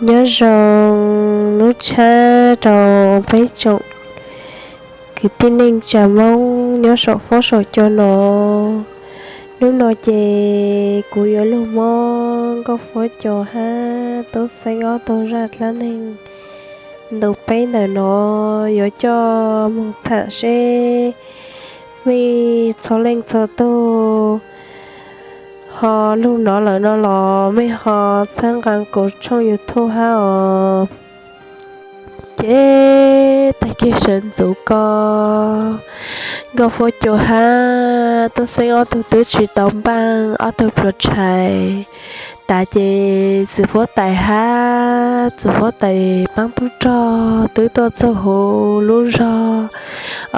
Nyob zoo hnub tshab rau peb tsoom kwv tij neej tsa Hmoob nyob saum fuab saum cua no. Hnub no ces kuv yuav lug muab Nkauj Fuab Cua hab Tub Xeeb ob tug zaj dlaab neeg ntu peb ntawm no yuav coj moog thaam seb mej txhua leej txhua tug ho lug nov lawm no los mej ho txhawb nqaa kuv tshooj YouTube hab os. Ces tag kis sawv ntxuv ko, Nkauj Fuab Cua hab Tub Xeeb ob tug twb tsis tau npaaj ob tug pluas tshais tas ces Txiv Fuab Tais hab Txiv Fuab Tais paab tub rog twb tuaj txug huv lub zog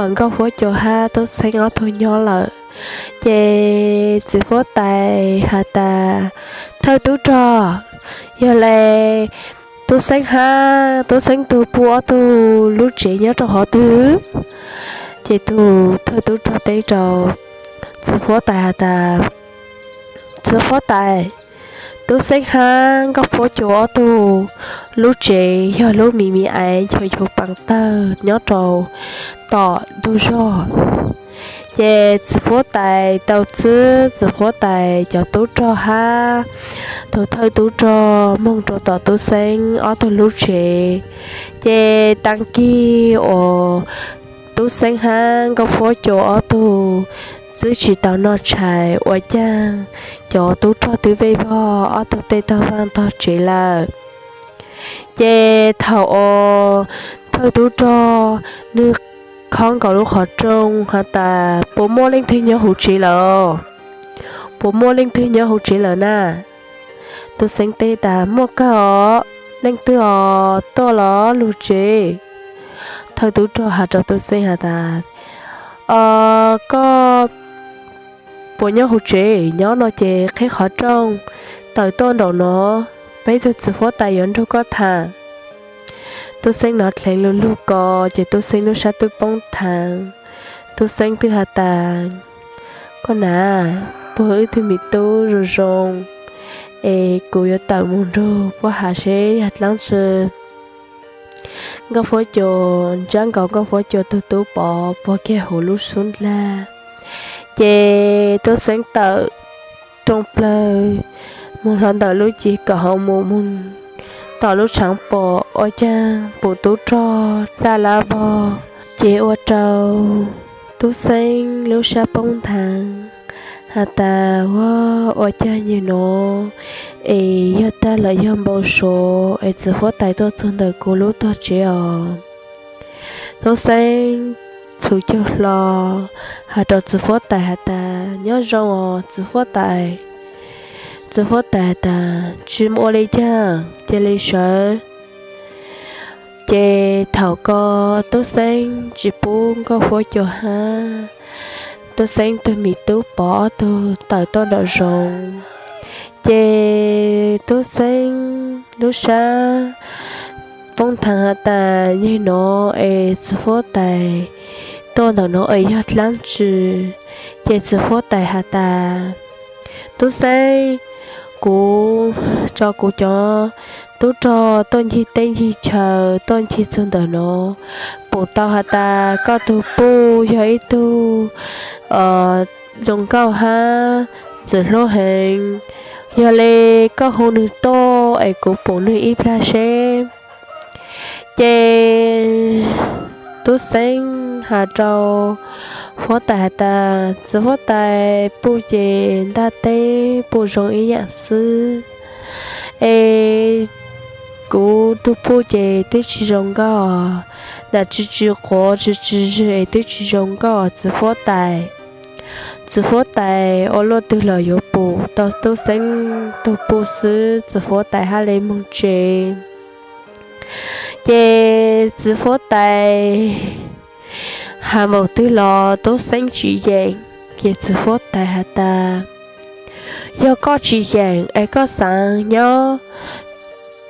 Nkauj Fuab Cua hab Tub Xeeb ob tug nyob lawm. Ces Txiv Fuab Tais has tas, Thawj tub rog, yog le Tub Xeeb hab Tub Xeeb tug puj ob tug lub tsev nyob rau qhov twg? Ces tug thawj tub rog teb rau Txiv Fuab Tais has tas, Txiv Fuab Tais, Tub Xeeb hab Nkauj Fuab Cua ob tug lub tsev yog lub miv miv aiv nchuav nchuav paas tawg nyob rau tom ntug zog. Ces Txiv Fuab Tais tau txhwb Txiv Fuab Tais cov tub rog hab tug thawj tub rog moog rua tom Tub Xeeb ob tug lub tsev. Ces taag kig uas Tub Xeeb hab Nkauj Fuab Cua ob tug twb tsis tau noj tshais ua caag cov tub rog twb vej vog ob tug tej tog vaaj tog tsev lawm. Ces thaum uas thawj tub rog nwg khob nkaus lub qhov rooj has tas, Puas muaj leej twg nyob huv tsev lawm? Puas muaj leej twg nyob huv tsev lawm na? Tub Xeeb teb tas, Muaj kawg os, leej twg os, tuaj los lug tsev. Thawj tub rog has rau Tub Xeeb has tas, Koj puas nyob huv tsev? Nyob no ces qhib qhov rooj tawm tuaj nraum no, peb tug Txiv Fuab Tais yuav nrug koj tham. Tub Xeeb nov dheev lug lug ko ces Tub Xeeb lub sab twb poob thaav. Tub Xeeb twb has tas, Koj nam, puag wb tug me tub zoo zoo es kuv yuav tawm moog nrug puab has seb yog dlaab tsi. Nkauj Fuab Cua ntsab nkaus Nkauj Fuab Cua tug tub pov puag kiag huv lub xub ndlag. Ces Tub Xeeb tawm rooj plawg moog hlo ntawm lub cim kom hauv mus moog tom lub tshaav pom ua caag pum tub rog dlaj lab vog. Ces ua rau Tub Xeeb lub sab poob nthav has tas, Ua, ua caag nyem no es yog tag los yog npau suav es Txiv Fuab Tais tuaj txug ntawm kuv lub tog tsev os. Tub Xeeb txhum caug hlo has rau Txiv Fuab Tais has tas, Nyob zoo os Txiv Fuab Tais. Txiv Fuab Tais has tas, Tsi ua le caag, cia le sawv. Ces thaum ko Tub Xeeb tsis pub Nkauj Fuab Cua hab Tub Xeeb tug me tub pov ob tug tawm tuaj nraum zoov. Ces Tub Xeeb lub sab poob nthav has tas, Yog no es Txiv Fuab Tais tuaj ntawm no es yog dlaab tsi? Ces Txiv Fuab Tais has tas, Tub Xeeb, kuv tso kuv cov tub rog tuaj ncig teb ncig chaw tuaj ncig txug ntawm no, pum tau has tas koj tug puj yog ib tug zoo nkauj hab ntxim hlub heev. Yog le koj hu nwg tuaj es kuv pum nwg ib plag seb. Ces Tub Xeeb has rau Fuab Tais has tas, Txiv Fuab Tais, puj ces ntaj teb puj zoo ib yaam xwb, es kuv tug puj ces twb tsi zoo nkauj, nam tsi tsi quav tsi tsi zwg es twb tsi zoo nkauj os Txiv Fuab Tais. Txiv Fuab Tais ua luaj twg los yuav pum tau Tub Xeeb tug puj xwb Txiv Fuab Tais hab le moog tsev. Ces Txiv Fuab Tais has npaum twg los Tub Xeeb tsis yeem. Ces Txiv Fuab Tais has tas, Yog koj tsis yeem es koj xaav nyob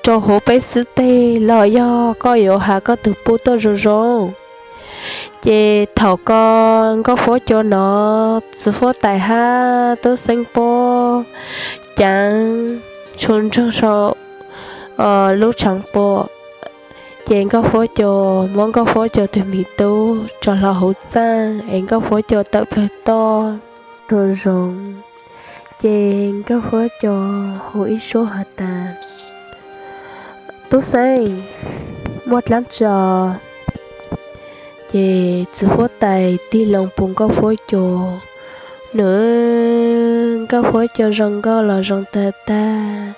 rau huv peb xib teg los yog koj yuav has koj tug puj tuaj zoo zoo. Ces thaum ko Nkauj Fuab Cua nov Txiv Fuab Tais hab Tub Xeeb puab caav tshua nraug sau lub tshav puam. Ces Nkauj Huab Cua muab Nkauj Huab Cua tus me tub tso hlo hauv txaj es Nkauj Huab Cua tawm plawg toj zoo zoo. Ces Nkauj Huab Cua hu ib suab has tas, Tub Xeeb, muaj dlaab tsi os? Ces txiv huab tais tig loo pum Nkauj Huab Cua, nws, Nkauj Huab Cua zoo nkauj los zoo tag tag,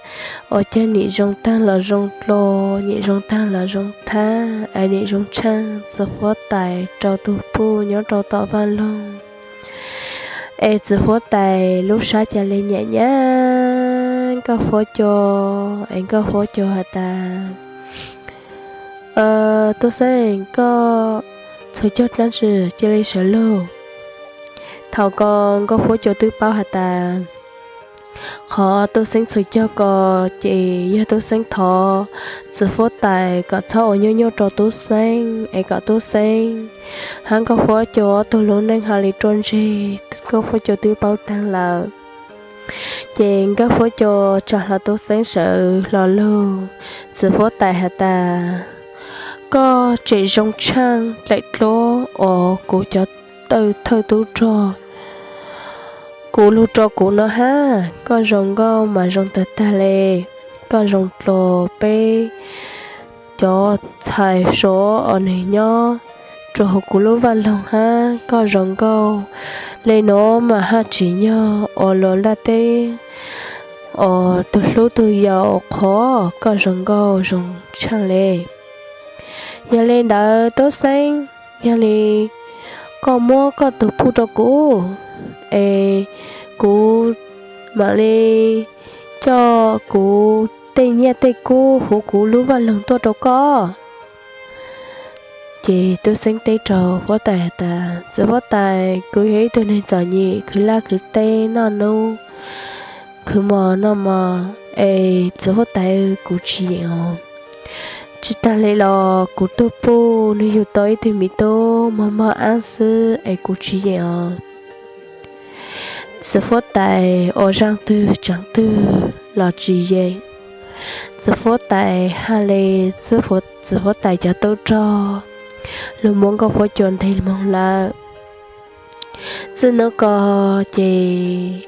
ua caag nim zoo taag los zoo dlua, nim zoo taag los zoo thab, es nim zoo tshaaj txiv huab tais rau tug puj nyob rau tom vaaj loog. Es txiv huab tais lub sab ca le nyam nyab Nkauj Huab Cua, es Nkauj Huab Cua has tas, Tub Xeeb, koj txhua caug dlaab tsi, cia li sawv lug. Thaum ko Nkauj Huab Cua twb paub has tas, qhov Tub Xeeb txhua caug ko ces yog Tub Xeeb thov txiv huab tais kom txhob ua nyuaj nyuaj rau Tub Xeeb es kom Tub Xeeb hab Nkauj Huab Cua ob tug lub neej ho li ruaj ntseg. Nkauj Huab Cua twb paub taag lawm. Ces Nkauj Huab Cua tsa hlo Tub Xeeb sawv hlo lug. Txiv huab tais has tas, koj tseem zoo tshaaj dlaim dluab uas kuv cov thawj tub rog kuv lug rau kuv no hab. Koj zoo nkauj mas zoo tag tag le. Koj zoo dlua peb cov ntxhais suav os, nwg nyob rua huv kuv lub vaaj loog hab. Koj zoo nkauj le nuav mas haj tsim nyog ua luas nplaj teb os, tug hlub tug yau qhov koj zoo nkauj zoo tshaaj le. Yog le ntawd Tub Xeeb, yog le koj muab koj tug puj rua kuv es kuv maam le coj kuv tej nyaj tej kub huv kuv lub vaaj loog tuaj rau koj. Ces Tub Xeeb teb rau huab tais tas, txiv huab tais, kuv yog ib tug neeg txom nyem khwv laj khwv teb noj nub khwv mov noj mov es txiv huab tais, kuv tsis yeem os. Tsis taag le los kuv tug puj nwg yug tau ib tug miv tub mog mog ab xwb es kuv tsis yeem os. Txiv huab tais ua zaaj twg tsav twg los tsis yeem. Txiv huab tais hab le txiv huab tais cov tub rog lug muab Nkauj Huab Cua nteg moog lawm. Txij nub ko ces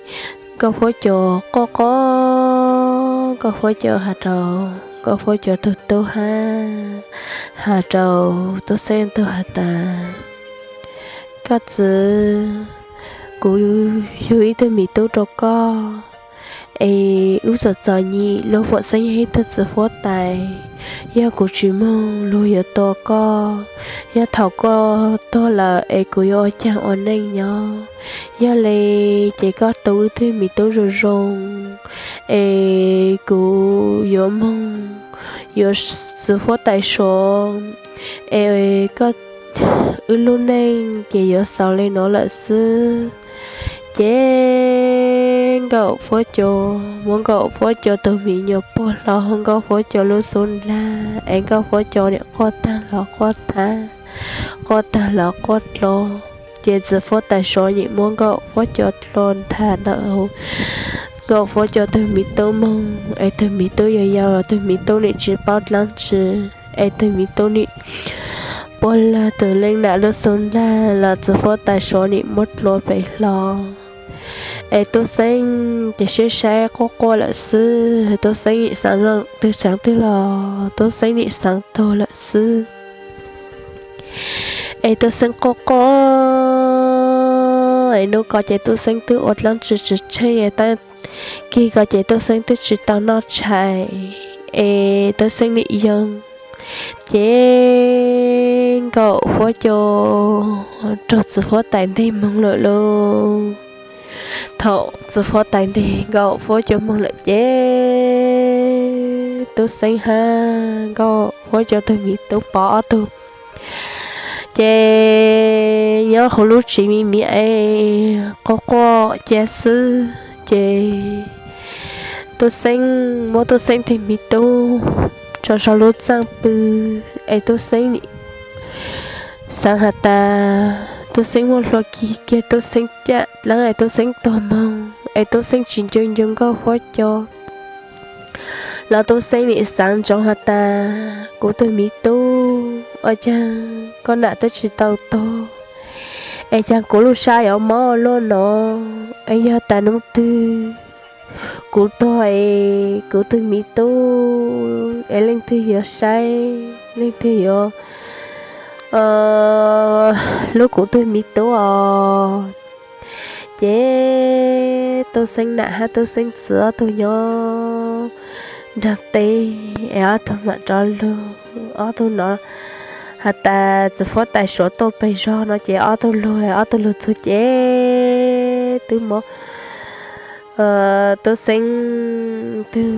Nkauj Huab Cua quaj quaj, Nkauj Huab Cua has rau Nkauj Huab Cua tug tub hab has rau Tub Xeeb tug has tas, koj txiv, kuv yug ib tug miv tub rau koj es wb txom txom nyem, luag puam xeeb yog ib tug txiv huab tais. Yog kuv tsis moog luag yuav tua koj. Yog thaum koj tuag lawm es kuv yuav ua caag ua neej nyob? Yog le ces koj tu wb tug miv tub zoo zoo es kuv yuav moog yuav txiv huab tais suav es koj, wb lub neej ces yuav xaus le nuav lawm xwb. Ces Nkauj Huab Cua muab Nkauj Huab Cua tug miv nyuas puag hlo, Nkauj Huab Cua lub xub ntiag es Nkauj Huab Cua nim quaj taag los quaj thab, quaj taag los quaj dlua. Ces txiv huab tais suav nim muab Nkauj Huab Cua dlua ntag ntawm Nkauj Huab Cua tug miv tub moog es tug miv tub yau yau los tug miv tub nim tsis paub dlaab tsi es tug miv tub nim puag lawg tug leej nam lub xub ntiag los txiv huab tais suav nim muab dlua pem hlo. Es Tub Xeeb ces saib saib quaj quaj lawm xwb, Tub Xeeb nim xaav zoo twg tsav twg los Tub Xeeb nim xaav tuag lawm xwb. Es Tub Xeeb quaj quaj, es nub ko ces Tub Xeeb twb ua dlaab tsi tsis tsheej, tab kig ko ces Tub Xeeb twb tsis tau noj tshais, es Tub Xeeb nim yoo. Ces Nkauj Huab Cua raug txiv huab tais nteg moog lawm lauj. Thaum txiv huab tais nteg Nkauj Huab Cua moog lawm ces Tub Xeeb hab Nkauj Huab Cua tug miv tub pov ob tug ces nyob huv lub tsev me me es quaj quaj cia xwb. Ces Tub Xeeb muab Tub Xeeb tug miv tub tso sau lub txaaj pw, es Tub Xeeb nim xaav has tas Tub Xeeb muaj hlua kig kiag Tub Xeeb caj dlaab es Tub Xeeb tuag moog es Tub Xeeb tsis nco nco Nkauj Huab Cua. Los Tub Xeeb nim xaav ntsoov has tas, kuv tug miv tub, ua caag koj nam twb tsi tau tuag, es caag kuv lub sab yuav mob luaj no, es yog tas nub twg kuv tuag es kuv tug miv tub es leej twg yuav saib, leej twg yuav hlub kuv tug miv tub os? Ces Tub Xeeb nam hab Tub Xeeb txiv ob tug nyob nraag teb, es ob tug mam rov lug, ob tug no has tas txiv huab tais suav tuaj peg zog no ces ob tug lug, ob tug lug txug ces twb mob Tub Xeeb tug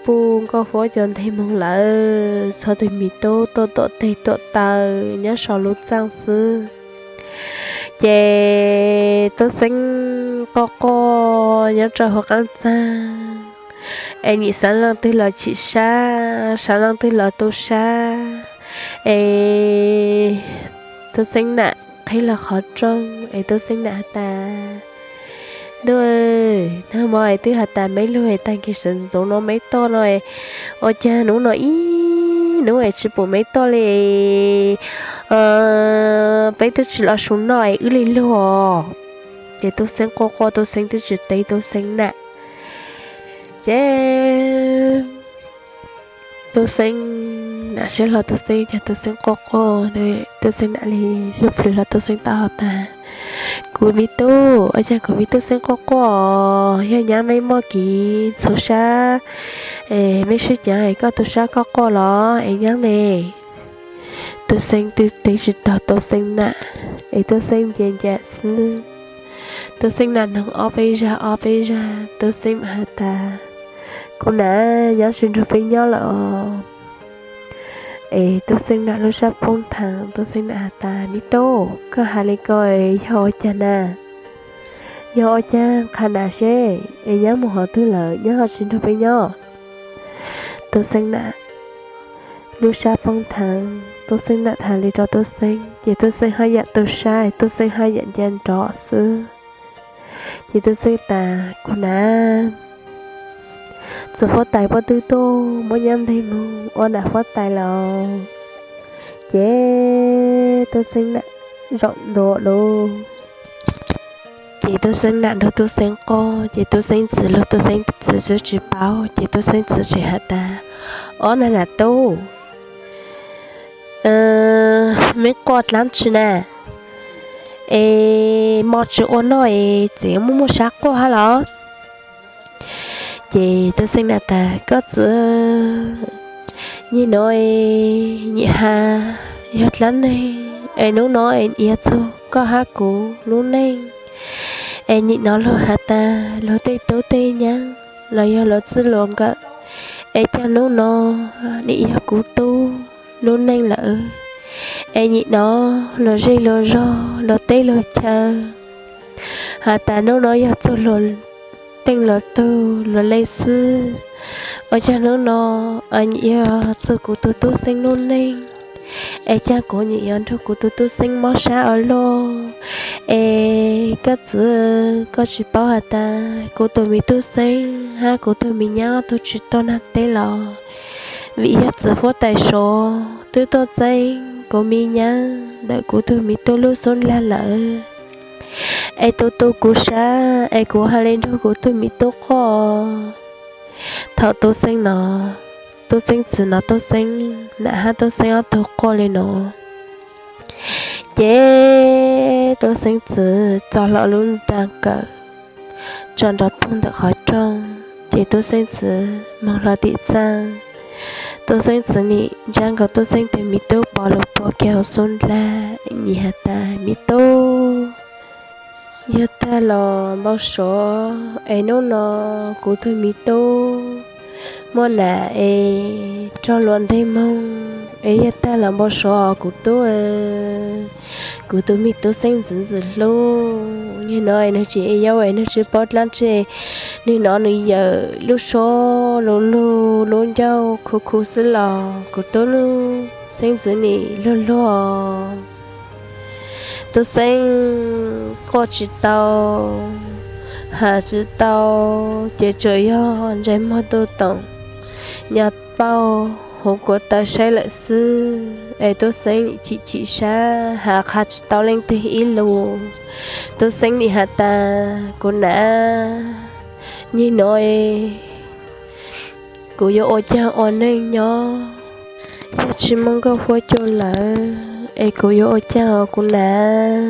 puj nkauj huab cov nteg moog lawm, txhua tug miv tub tuaj tuam teg tuam taw nyob sau lub txaaj xwb. Ces Tub Xeeb quaj quaj nyob rau huv qaab txaag, es nim xaav leej twg los chim sab, xaav leej twg los tu sab, es Tub Xeeb nam qhib lug qhov rooj, es Tub Xeeb nam has tas, ntuj, nag mo es twb has tas meb lug es taag kig sawv ntxov no meb tuaj no, ua caag nub no ib nub es tsi pum meb tuaj le, peb twb tsi los su noj es wb le lug os. Ces Tub Xeeb quaj quaj, Tub Xeeb twb tsi teb Tub Xeeb nam. Ces Tub Xeeb nam sab hlo, Tub Xeeb caag Tub Xeeb quaj quaj, Tub Xeeb nam le lug plhws hlo Tub Xeeb taub hau tas, kuv miv tub, ua caag kuv miv tub Xeeb quaj quaj, yog nyab meb muaj kev ntxhov sab, meb sib cav es koj tu sab koj quaj los es nyab ne. Tub Xeeb twb teb tsi tau Tub Xeeb nam, es Tub Xeeb nce nce xwb. Tub Xeeb nam noog ob peb zag ob peb zag, Tub Xeeb has tas, kuv nam, nyab tsi nrug peb nyob lawm os. Es Tub Xeeb nam lub sab poob thaag, Tub Xeeb nam has tas, miv tub, koj has le ko yog ua caag na? Yog ua caag qha nam seb, es nyab moog qhov twg lawm nyab ho tsi nrug peb nyob? Tub Xeeb nam lub sab poob thaag, Tub Xeeb nam has le rau Tub Xeeb, ces Tub Xeeb haj yam tu sab, Tub Xeeb haj yam nce nrov xwb. Ces Tub Xeeb tas, kuv nam, txiv huab tais puab twb tuaj muab nyab nteg moog ua nam huab tais lawm. Ces Tub Xeeb nam zaum ntua lawm. Ces Tub Xeeb nam nrug Tub Xeeb quaj, ces Tub Xeeb txiv lug Tub Xeeb txiv tub tsi paub, ces Tub Xeeb txiv tseem has tas, ob nam nam tub, meb quaj dlaab tsi na? Es mo tsi ua noj es txawm yuav muaj muaj sab quaj hab los? Ces Tub Xeeb nam tas, koj txiv, nyem no es nyem has yog dlaab neeg es nub no es yog txug koj hab kuv lub neej, es nyem no luag has tas luag tej tub tej nyab los yog luag txij luag nkawm, es caag nub no nim yog kuv tub lub neej lawm, es nyem no luag zej luag zog luag teb luag chaw has tas nub no yog txug luag teej luag tug luag lej xwb, ua caag nub no nyem yog txug kuv tug tub Xeeb lub neej, es caag kuv nyem yuav nrug kuv tug tub Xeeb mob sab ua luaj. Es koj txiv, koj tsi paub has tas kuv tug miv tub Xeeb hab kuv tug miv nyab tug tsi tuaj nag teb los? Vim yog txiv huab tais suav twb tuaj txeeb kuv miv nyab ntawm kuv tug miv tub lub xub ndlag lawm, es tu tu kuv sab es kuv has le nrug kuv tug miv tub quaj. Thaum Tub Xeeb no, Tub Xeeb txiv no, Tub Xeeb nam hab Tub Xeeb ob tug quaj le no, ces Tub Xeeb txiv txo hlo lub nra kawm tso nrov poog ntawm qhov rooj, ces Tub Xeeb txiv moog hlo tim txaaj. Tub Xeeb txiv nim ntsia nkaus Tub Xeeb tug miv tub pov lug puag kiag huv xub ndlag, nim has tas, miv tub, yog tag los npau suav es nub no kuv tug miv tub muaj nam es raug luag nteg moog, es yog tag los npau suav kuv tub, kuv tug miv tub Xeeb ntxwv ntxwm hlub, nyem no es nwg tseem yau es nwg tsi paub dlaab tsi, nwg no nwg yawm lub suab lug lug lub ncauj khu khu xwb los kuv tub Xeeb ntxwv nim luag luag. Tub Xeeb quaj tsi tau, has tsi tau, ces tsuas yog ntsej muag tuj toom, nyo pauj hauv kuav taw saib lawm xwb es Tub Xeeb chim chim sab has qha tsis tau leej twg ib lus. Tub Xeeb nim has tas, Kuv nam, nim no kuv yuav ua caag ua neej nyob, yog tsis muaj Nkauj Fuab Cua lawm es kuv yuav ua caag os kuv nam?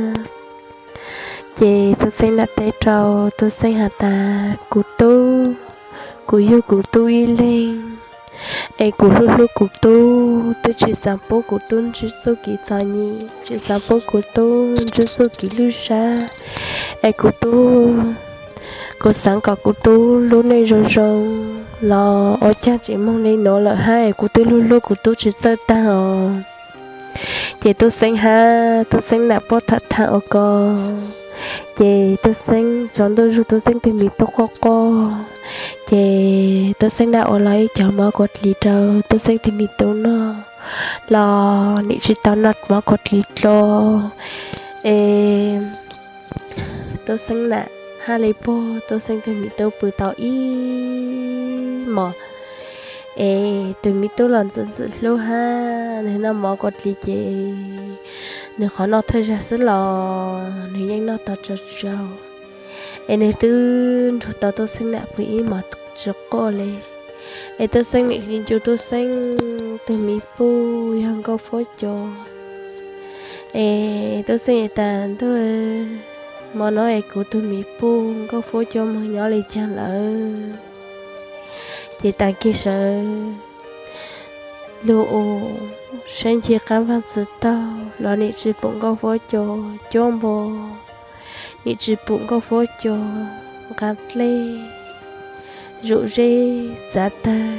Ces Tub Xeeb nam teb rau Tub Xeeb has tas, Kuv tub, kuv yug kuv tub ib leeg es kuv hlub hlub kuv tub, twb tsis xaav pub kuv tub ntsib txuj kev txom nyem, tsis xaav pub kuv tub ntsib txuj kev lwj sab. Es kuv tub, kuv xaav kom kuv tub lub neej zoo zoo los ua caag tseem moog li no lawm hab es kuv twb hlub hlub kuv tub tsis txawj taag os. Ces Tub Xeeb hab Tub Xeeb nam puab tham tham ua ko, ces Tub Xeeb tsaus ntuj zug Tub Xeeb tug miv tub quaj quaj. Ces Tub Xeeb nam ua lug ib cov mov kuav dlig rau Tub Xeeb tug miv tub noj los nim tsis tau noj mov kuav dlig dlua. Es Tub Xeeb nam hab le puag Tub Xeeb tug miv tub pw tau ib mos, es tug miv tub los ntxim ntxim hlub hab nwg noj mov kuav dlig ces nwg qhov noj thawj zag xwb los nwg yeej noj tau tsau tsau. Es nwg twb nrug tau Tub Xeeb nam pw ib mos tsis quaj le. Es Tub Xeeb nim hli ncu Tub Xeeb tug miv puj yog Nkauj Fuab Cua. Es Tub Xeeb tas, Ntuj, mov no es kuv tug miv puj Nkauj Fuab Cua moog nyob le caag lawm? Ces taag kig sawv lug u saib ncig qaab vaaj txwv taug los nim tsis pum Nkauj Fuab Cua cuab npo, nim tsis pum Nkauj Fuab Cua nqaa dlej, zom zeb txav tawg.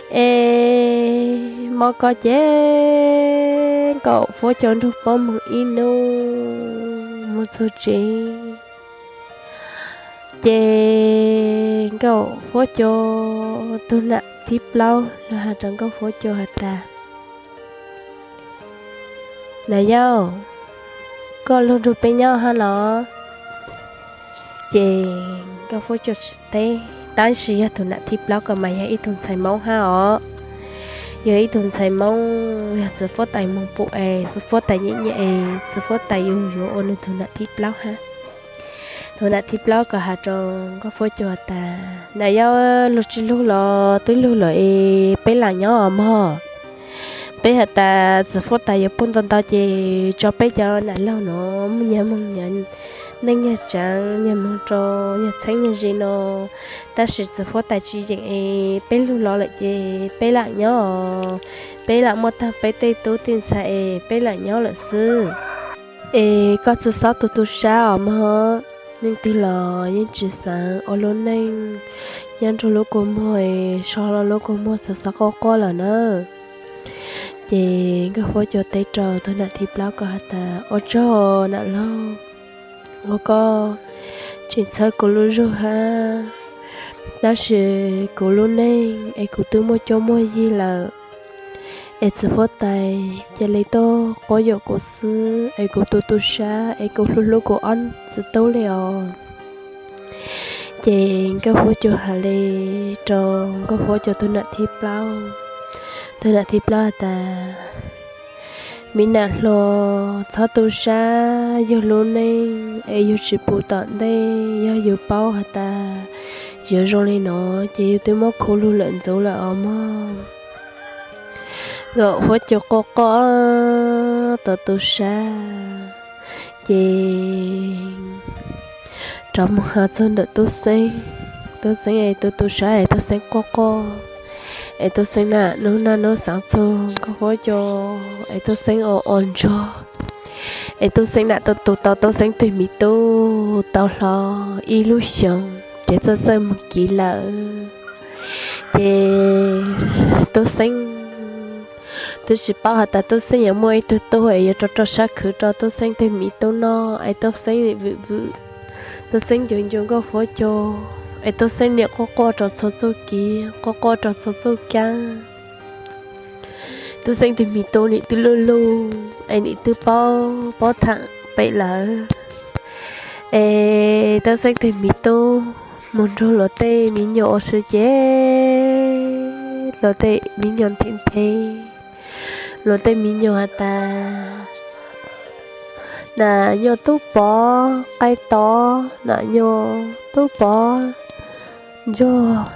Es mov ko ces Nkauj Fuab Cua nrug puab moog ib nub moog txug tsev. Ces Nkauj Fuab Cua tug nam thib plaub lug has rua Nkauj Fuab Cua has tas, Nam yau, koj lug nrug peb nyob hab los? Ces Nkauj Fuab Cua tsis teb, tab sis yog tug nam thib plaub ko mas yog ib tug ntxhais Moob hab os. Yog ib tug ntxhais Moob, yog txiv huab tais moog pum es txiv huab tais nyiam nyiam es txiv huab tais yuav yuav ua nwg tug nam thib plaub hab. Tug nam thib plaub ko has rua Nkauj Fuab Cua tas, Nam yau, lug tsis lug los twb lug lawm es peb lam nyob os mog. Peb has tas txiv huab tais yuav puj ntau ntau ces tso peb cov nam laug nuav muaj nyag moog nyag neej nyag tsaav, nyag moog rua nyag txheeb nyag ze no, tab sis txiv huab tais tsis yeem es peb lug los lawm ces peb lam nyob os. Peb lam muaj taag peb tej tub tej ntxhais es peb lam nyob lawm xwb. Es koj tsi xob tu tu sab os mog, leej twg los yeej tsis xaav ua lub neej nyob nrug lub kua muag es so lub kua muag txawv txawv quaj quaj lawm na. Ces Nkauj Fuab Cua teb rau tug nam thib plaub ko has tas, Ua tsaug nam laug, ua koj tseem txhawb kuv lub zug hab, tab sis kuv lub neej es kuv twb muaj cuab muaj yig lawm, es txiv huab tais ca le tuaj quab yuam kuv xwb es kuv tu tu sab es kuv hlub hlub kuv ob txiv tub li os. Ces Nkauj Fuab Cua has le rau Nkauj Fuab Cua tug nam thib plaub. Tug nam thib plaub has tas, Me nam hluas, txhob tu sab, yug lub neej es yug tsis pum tom ntej, yog yug paub has tas yuav zoo li no ces yug twb muab khuv lug lawm ntxuv lawm os mog. Nkauj Fuab Cua quaj quaj tau tu sab, ces rov moog has txug ntawm Tub Xeeb. Tub Xeeb es tu tu sab es Tub Xeeb quaj quaj, es Tub Xeeb nam nub naj nub xaav txug Nkauj Fuab Cua, es Tub Xeeb ua ua ntsuag, es Tub Xeeb nam tu tu tau Tub Xeeb tug miv tub tau hlo ib lub xyoos ces txawj txawj moog kiv lawm. Ces Tub Xeeb twb tsis paub has tas Tub Xeeb yuav muaj ib tug tub es yuav rau rau sab khwv rau Tub Xeeb tug miv tub noj, es Tub Xeeb vwm vwm. Tub Xeeb ncu ncu Nkauj Fuab Cua, es Tub Xeeb niam quaj quaj rau txhua txuj kiv, quaj quaj rau txhua txuj kaab. Tub Xeeb tug miv tub nim twb luj luj es nim twb paub paub thaam pem lawm. Es Tub Xeeb tug miv tub moog nrug luag tej miv nyuas ua si ces luag tej me nyuam nthe nthe, luag tej me nyuam has tas, Nam nyuag Tub Pov qe tod, Nam nyuag Tub Pov ntsuag.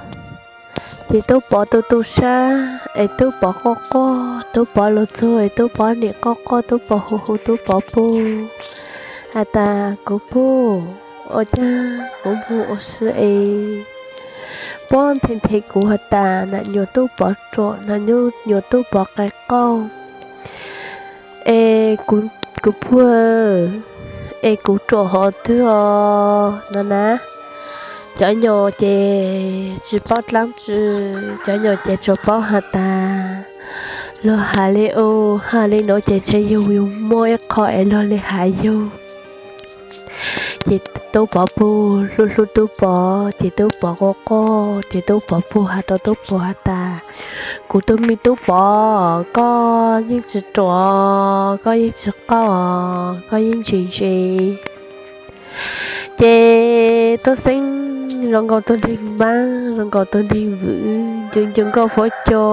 Ces Tub Pov tu tu sab es Tub Pov quaj quaj, Tub Pov lug txug es Tub Pov nim quaj quaj, Tub Pov hu hu Tub Pov pug has tas, Kuv pug, ua caag kuv moog ua si es puab nthe nthe kuv has tas Nam nyuag Tub Pov ruam, Nam nyuag Tub Pov qe qauj, es kuv pug, es kuv ruam hov twg os no na. Cov nyuam ces tsis paub dlaab tsi, cov nyuam ces tsuas paub has tas, luag has le u, has le nuav ces ntshe yug yug muaj ib qho es luag le has yug. Ces Tub Pov pug hlub hlub Tub Pov, ces Tub Pov quaj quaj, ces Tub Pov pug has rau Tub Pov has tas, Kuv tug me Tub Pov, koj yeej tsis ruam, koj yeej tsis qauj, koj yeej ntse ntse. Ces Tub Xeeb zoo nkaus tug neeg npaab, zoo nkaus tug neeg vwm, ncu ncu Nkauj Fuab Cua,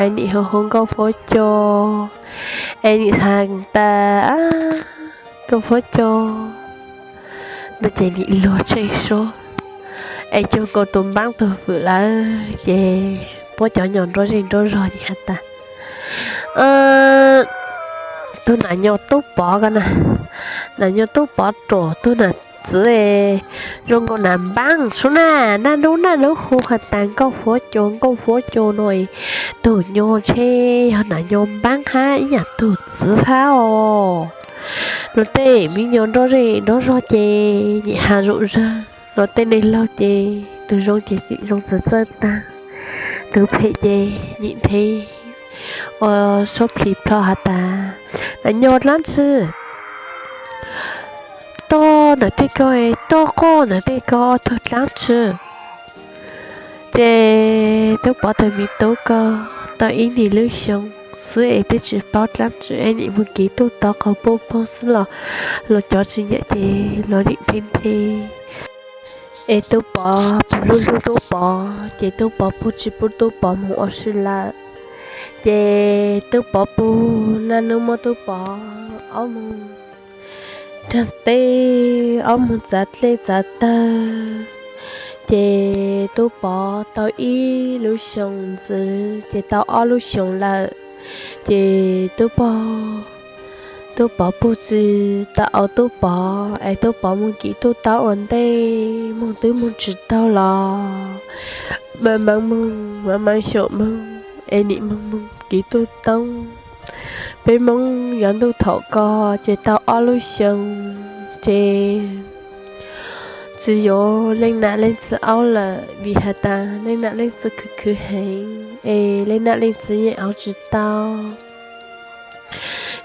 es nim hu hu Nkauj Fuab Cua, es nim has tas, Nkauj Fuab Cua, ntawd ces nim luag tsheej suab, es cuag nkaus tus npaab tug vwm lawm, ces puab cov nyuam nruab zej nruab zog nim has tas, Tug Nam nyuag Tub Pov ko na, Nam nyuag Tub Pov ruam, tug nam txiv zoo nkaus nam npaab sub na, naj nub naj nub hu has tas Nkauj Fuab Cua, Nkauj Fuab Cua no, tug nyuag ntshe yog nam nyuag npaab hab ib yam tug txiv hab os. Luag tej me nyuam nruab zej nruab zog ces nim has zom zaws, luag tej neeg laug ces tug zoo ces zoo txawv txawj taag, tug phem ces nim nthe ua suab plhis plho has tas, Nam nyuag dlaab tsi toj ntawm tej ko, toj quaj ntawm tej ko, tug dlaab tsi. Ces Tub Pov tug me tub ko tau ib nig lub xyoo xwb es twb tsis paub dlaab tsi es nim moog kiv tuj tau qhov puj poog xwb los, luag cov tsis nyiam ces luag nim nthe nthe. Es Tub Pov pug hlub hlub Tub Pov ces Tub Pov pug tsis pub Tub Pov moog ua si lawm. Ces Tub Pov pug naj nub muab Tub Pov ob moog nraag teb, ob moog txav dlej txav tawg. Ces Tub Pov tau ib lub xyoo ntxiv ces tau ob lub xyoo lawm. Ces Tub Pov, Tub Pov pug tsis tau au Tub Pov es Tub Pov moog kiv tuj taub ua ntej, moog twb moog tsis taug los, maam maam moog, maam maam xyaum moog es nim moog moog kiv tuj toob. Peb Moob yuav ntuj thaum ko ces tau ob lub xyoo ces tsis yuav leej nam leej txiv aub lawm vim has tas leej nam leej txiv khwv khwv heev es leej nam leej txiv yeej aub tsis tau.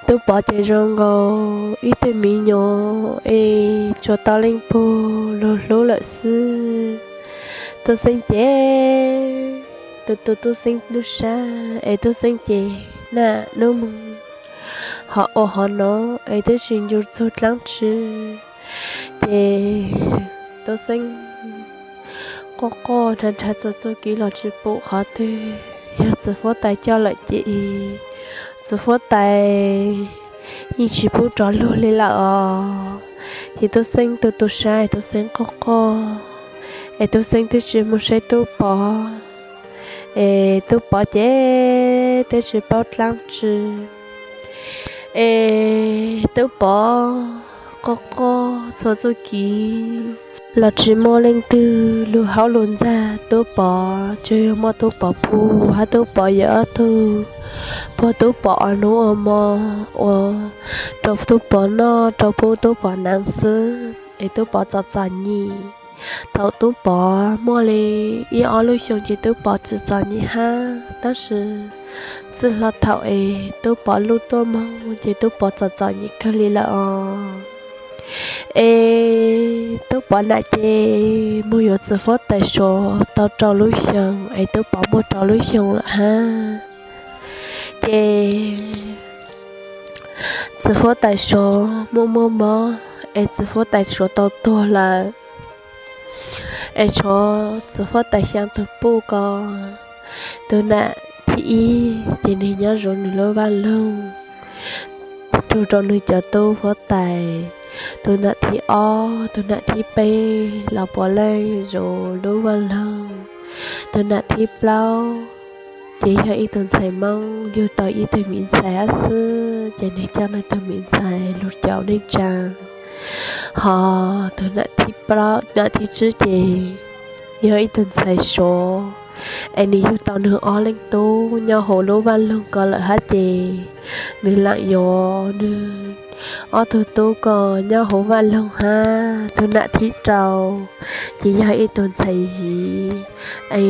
Tub Pov ces zoo nkaus ib tug me nyuam es tsuas tau leej pug lug hlub lawm xwb. Tub Xeeb ces tu tu Tub Xeeb lub sab es Tub Xeeb ces naj nub moog hov ua hov no es twb tsis ncu txug dlaab tsi. Ces Tub Xeeb quaj quaj nrhav nrhav txuas txuj kev los tsis pum qhov twg, yog txiv huab tais coj lawm ces txiv huab tais yeej tsis pub rov lug li lawm os. Ces Tub Xeeb tu tu sab es Tub Xeeb quaj quaj, es Tub Xeeb twb tsis moog saib Tub Pov, es Tub Pov ces twb tsis paub dlaab tsi. Es Tub Pov quaj quaj txhua txuj kev los tsis muaj leej twg lug haub lug ntxag Tub Pov, tsuas yog muaj Tub Pov pug hab Tub Pov yawm ob tug puag Tub Pov ua nub ua mo, ua rau Tub Pov noj rau pub Tub Pov naav xwb. Es Tub Pov txom txom nyem. Thaum Tub Pov muaj li ib ob lub xyoo ces Tub Pov tsis txom nyem hab, tab sis txij hlo thaum es Tub Pov luj tuaj moog ces Tub Pov txom txom nyem kawg li lawm os. Es Tub Pov nam ces moog yuav txiv huab tais Suav tau rau lub xyoo, es Tub Pov muaj rau lub xyoo lawm hab. Ces txiv huab tais Suav muaj muaj mob, es txiv huab tais Suav tau tuag lawm. Es tshuav txiv huab tais Xyaa tug puj ko, tug nam thib ib ces nws nyob zov nws lub vaj loog, rau nws cov tub huab tais. Tus nam thib ob, tus nam thib peb los puav leej zov lub vaj loog. Tus nam thib plaub ces yog ib tug ntxhais Hmoob yug tau ib tug miv ntxhais xwb, ces nws coj nws tus miv ntxhais lug caum neej tsaa. Hos tus nam thib plaub, nam thib tsib ces yog ib tug ntxhais Suav, es nws yug tau nws ob leeg tub nyob hauv lub vaj loog ko lawm hab ces nws lam yuav nws ob tug tub ko nyob hauv vaj loog hab. Tus nam thib rau ces yog ib tug ntxhais Yiv, es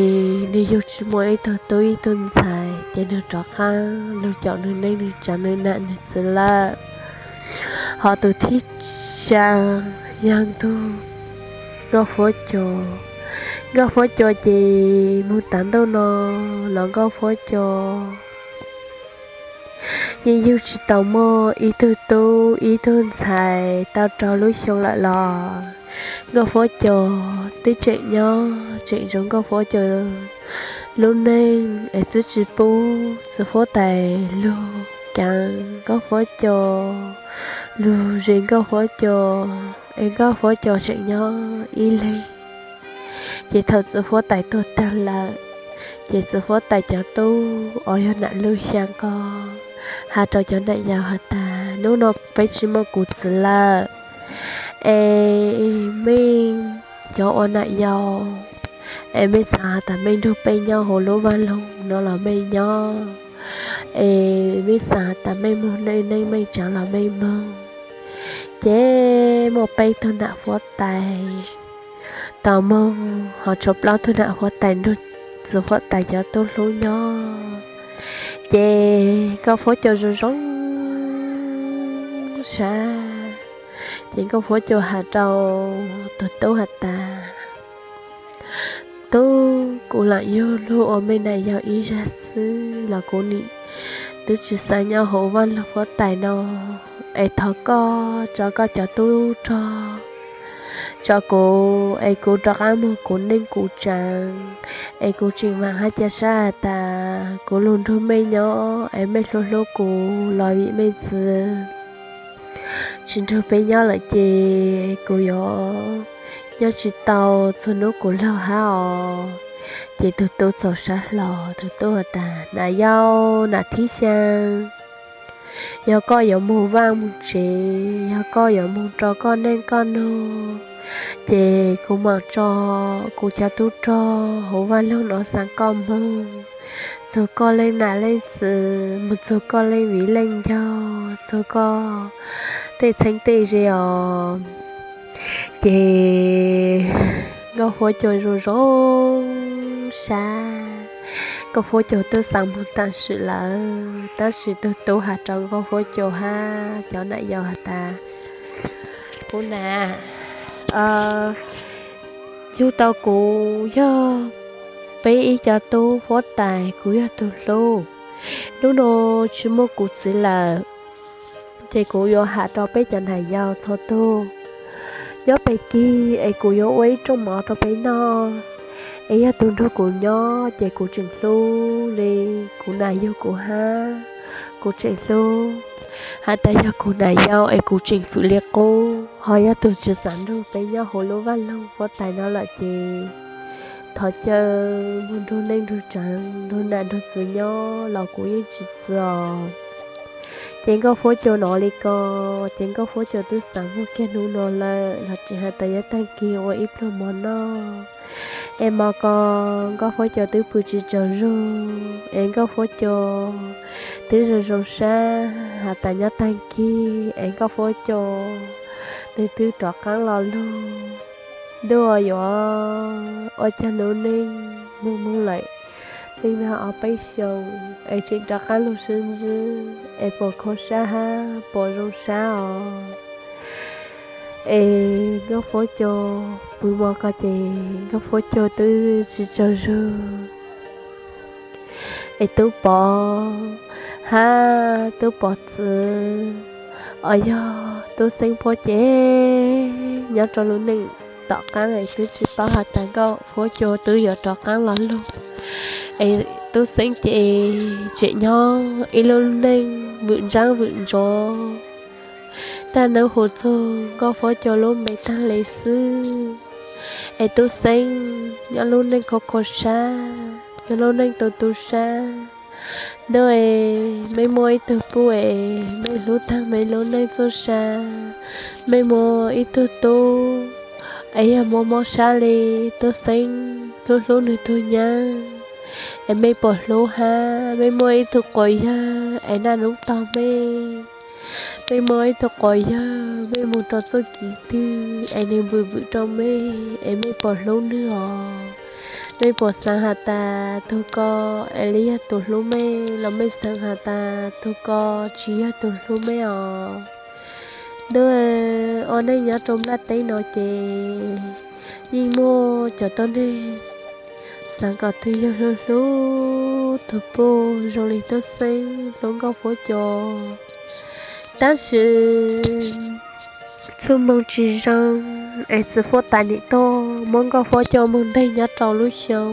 nws yug tsis muaj ib tug tub ib tug ntxhais, ces nws rov qaab lug caum nws neej nws tsaa nws nam nws txiv lawm. Hos tus thib xyaa yog ntug Nkauj Fuab Cua. Nkauj Fuab Cua ces moog tav ntuj no los Nkauj Fuab Cua yeej yug tsis tau muaj ib tug tub ib tug ntxhais tau rau lub xyoo lawm los Nkauj Fuab Cua twb tseem nyob tseem zov Nkauj Fuab Cua lub neej es twb tsis pub txiv huab tais lug caav Nkauj Fuab Cua lug zes Nkauj Fuab Cua, es Nkauj Fuab Cua tseem nyob ib leeg. Ces thaum txiv huab tais tuag tag lawm, ces txiv huab tais cov tub uas yog nam lub xyaa ko has rau cov nam yau has tas, nub no peb tsis muaj kuv txiv lawm, es mej cov ua nam yau, es mej xaav has tas mej nrug peb nyob hauv lub vaj loog no los mej nyob, es mej xaav has tas mej moog neej neej meej tsaa los mej moog. Ces muaj peb tug nam huab tais tau moog, hos tshuav plaub tug nam huab tais nrug txiv huab tais cov tub hlub nyob. Ces Nkauj Fuab Cua zoo zoo sab, ces Nkauj Fuab Cua has rau tug tub has tas, tub, kuv lam yug lug ua mej nam yau ib zag xwb los kuv nim twb tsis xav nyob hauv vaj loog huab tais no, es thov koj tso koj cov tub rog tso kuv es kuv rov qaab moog kuv neej kuv tsaa, es kuv tseem vaam hab ca sab has tas kuv lug nrug mej nyob es mej hlub hlub kuv los vim mej txiv tsis nrug peb nyob lawm ces kuv yuav nyob tsis tau txug nub kuv laug hab os. Ces tug tub txaus sab hlo, tug tub has tas, nam yau nam thib xyaa, yog koj yuav moog vaaj moog tsev, yog koj yuav moog rau koj neej koj nug, ces kuv maam tso kuv cov tub rog hauv vaaj loog no xaa koj moog, txug koj leej nam leej txwv, moog txug koj leej viv leej ncaus, txug koj tej txheeb tej ze os. Ces Nkauj Fuab Cua zoo zoo sab, Nkauj Fuab Cua twb xaa moog taam sim lawm, tab sis tug tub has rau Nkauj Fuab Cua hab cov nam yau has tas, kuv nam yug tau kuv yog peb ib co tub huab tais, kuv yog tug hlub. Nub no tsis muaj kuv txiv lawm, ces kuv yuav has rau peb cov nam yau txhua tug, nyob peg kig es kuv yuav ua ib rooj mov rau peb noj, es yog tug nrug kuv nyob ces kuv tseem hlub li, kuv nam yug kuv hab, kuv tseem hlub. Has tas yog kuv nam yau es kuv tseem fwm li qub, ho yog tug tsis xav nrug peb nyob hauv lub vaaj loog huab tais no lawm ces thov caw moog nrug neej nrug tsaa nrug nam nrug txwv nyob los kuv yeej tsis txwv os. Ces Nkauj Fuab Cua nov li ko, ces Nkauj Fuab Cua twb xav muaj kiag nub no lawm los tseem has tas yuav taag kig ua ib pluag mov noj. Es mov ko Nkauj Fuab Cua twb pw tsis tsaug zug, es Nkauj Fuab Cua twb zoo zoo sab has tas nyob taag kig es Nkauj Fuab Cua nws twb rov qaab lo lug. Ntuj, yuav ua caag nub neej moog moog lawm, neej nag ob peb xyoos es tseem rov qaab lug sib ntsib es puas khuv sab hab puas zoo sab os. Es Nkauj Fuab Cua pw mo ko ces Nkauj Fuab Cua twb tsis tsaug zug. Es Tub Pov hab Tub Pov txiv uas yog Tub Xeeb Puab ces nyob rau lub neej tom qaab es twb tsis paub has tas Nkauj Fuab Cua twb yuav rov qaab lo lug. Es Tub Xeeb ces tseem nyob ib lub neej vwm ntsaab vwm ntsoov, daj neeb hu txug Nkauj Fuab Cua lub npe taag le xwb. Es Tub Xeeb nyob lub neej khov kho sab, nyob lub neej tu tu sab. Ntuj es, mej muaj ib tug puj es mej hlub taag mej lub neej txuj sa, mej muaj ib tug tub es yog mob mob sab le, Tub Xeeb hlub hlub nwg tug nyab, es mej puas hlub hab? Mej muaj ib tug quas yawg es naj nub tog mej, mej muaj ib tug quas yawg mej moog rua txuj kiv twg es nwg vwm vwm rua mej, es mej puas hlub nwg os? Mej puas xaav has tas tug ko es le yog tug hlub mej, los mej xaav has tas tug ko tsi yog tug hlub mej os? Ntuj, ua neej nyob rua nplaj teb no ces yeej muaj cov tuab neeg xaav kom tug yawg hlub hlub tug puj zoo le Tub Xeeb hlub Nkauj Fuab Cua. Tab sis txuj moog tsi zoo, es txiv huab tais nim tuaj muab Nkauj Fuab Cua moog nteg nyob rua lub xyoo.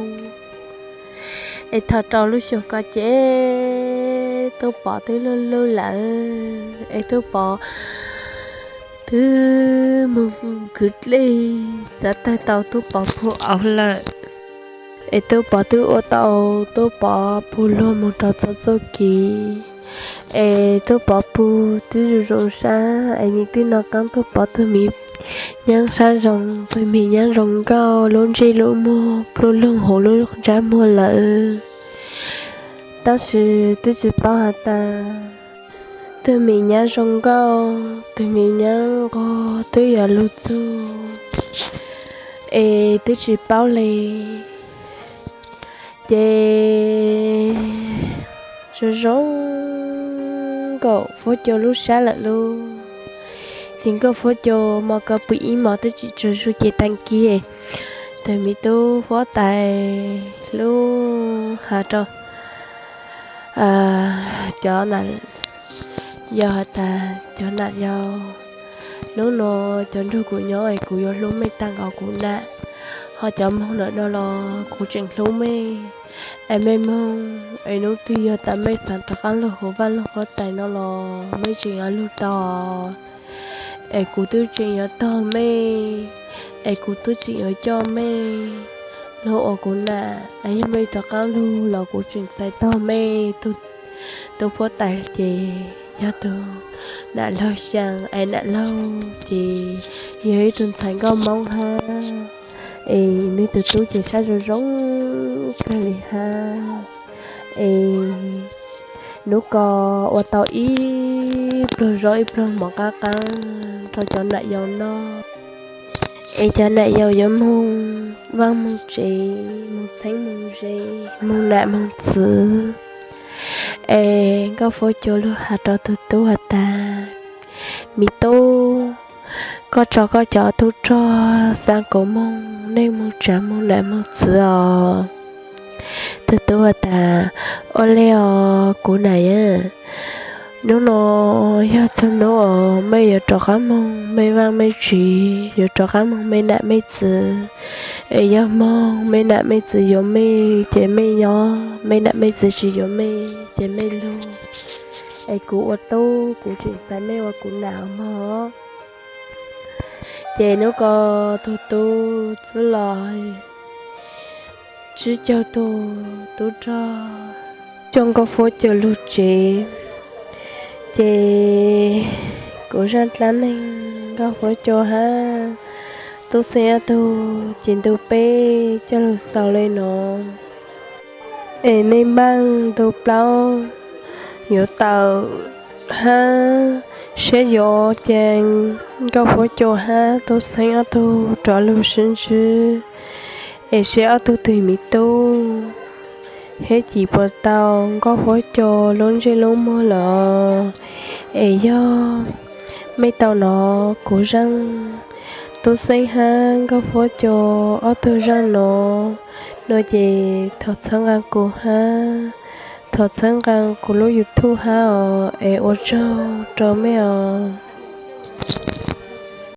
Es thaum rua lub xyoo ko ces Tub Pov twb lug lug lawm, es Tub Pov twb moog kwv dlej, txav tawg tau Tub Pov puj auv lawm. Es Tub Pov twb ua tau Tub Pov puj luag moog rua txhua txuj kiv. Es Tub Pov puj twb zoo zoo sab, es nim twb noj qaab Tub Pov tug miv nyaab sab zoo, tug miv nyaab zoo nkauj, lub ntsej lub muag pluj loog huv lub ntsab muag lawm. Tab sis twb tsi paub has tas tug miv nyaab zoo nkauj, tug miv nyaab nqog twb yuav lug txug, es twb tsi paub le. Ces zoo zoo Nkauj Fuab Cua lub sab lawm lauj. Ces Nkauj Fuab Cua mos ko pw ib hmos twb tsi tsaug zug ces taag kis tug miv tub huab tais lub has rua cov nam yau has tas, cov nam yau, hnub nuav cov nrug kuv nyob es kuv yuav hlub mej taag nkaus kuv nam, ho cov moog lawm no los kuv tseem hlub mej. Es mej moog, es hnub twg yog tas mej xaav rov qaab lug huv Vaaj Lug huab tais no los mej tseem yuav lug tau, es kuv twb tseem yuav tog mej, es kuv twb tseem yuav coj mej lug ua kuv nam. Es yog mej rov qaab lug los kuv tseem txhais tog mej. Tug huab tais ces yog tug nam laug xyaa, es nam laug ces yog ib tug ntxhais nkauj Moob hab, es nwg tug tub ces sab zoo zoo kawg le hab. Es hnub ko ua tau ib pluag zaub ib pluag mov qaab qaab rua cov nam yau noj. Es cov nam yau yuav moog vaaj moog tsev, moog txheeb moog ze, moog nam moog txwv. Es Nkauj Fuab Cua lug has rua tug tub has tas, miv tub, koj tso koj cov tub rog xaa kuv moog neej moog tsav moog nam moog txwv os. Tug tub has tas, ua le os kuv nam yawg, hnub no yog txug hnub uas mej yuav rov qaab moog mej vaaj mej tsev, yuav rov qaab moog mej nam mej txwv. Es yog moog mej nam mej txwv yuav mej ces mej nyob, mej nam mej txwv tsi yuav mej ces mej lug. Es kuv ua tub kuv tseem txais mej ua kuv nam mog. Ces hnub ko tug tub txwb los tsib caug tug tub rog coj Nkauj Fuab Cua lug tsev. Ces kuv zaaj dlaab neeg Nkauj Fuab Cua hab Tub Xeeb ob tug ces ntu peb coj lug xaus le no. Es mej npaaj ntu plaub yuav tawm hab seb yuav ca Nkauj Fuab Cua hab Tub Xeeb ob tug rov lug sib ntsib, es seb ob tug twg miv tub thiab cim puas tau Nkauj Fuab Cua lub ntsej lub muag lawm. Es yog mej tau nov kuv zaaj Tub Xeeb hab Nkauj Fuab Cua ob tug zaaj no, no ces thov txhawb nqaa kuv hab, thov txhawb nqaa kuv lub YouTube hab os, es ua tsaug rua mej os.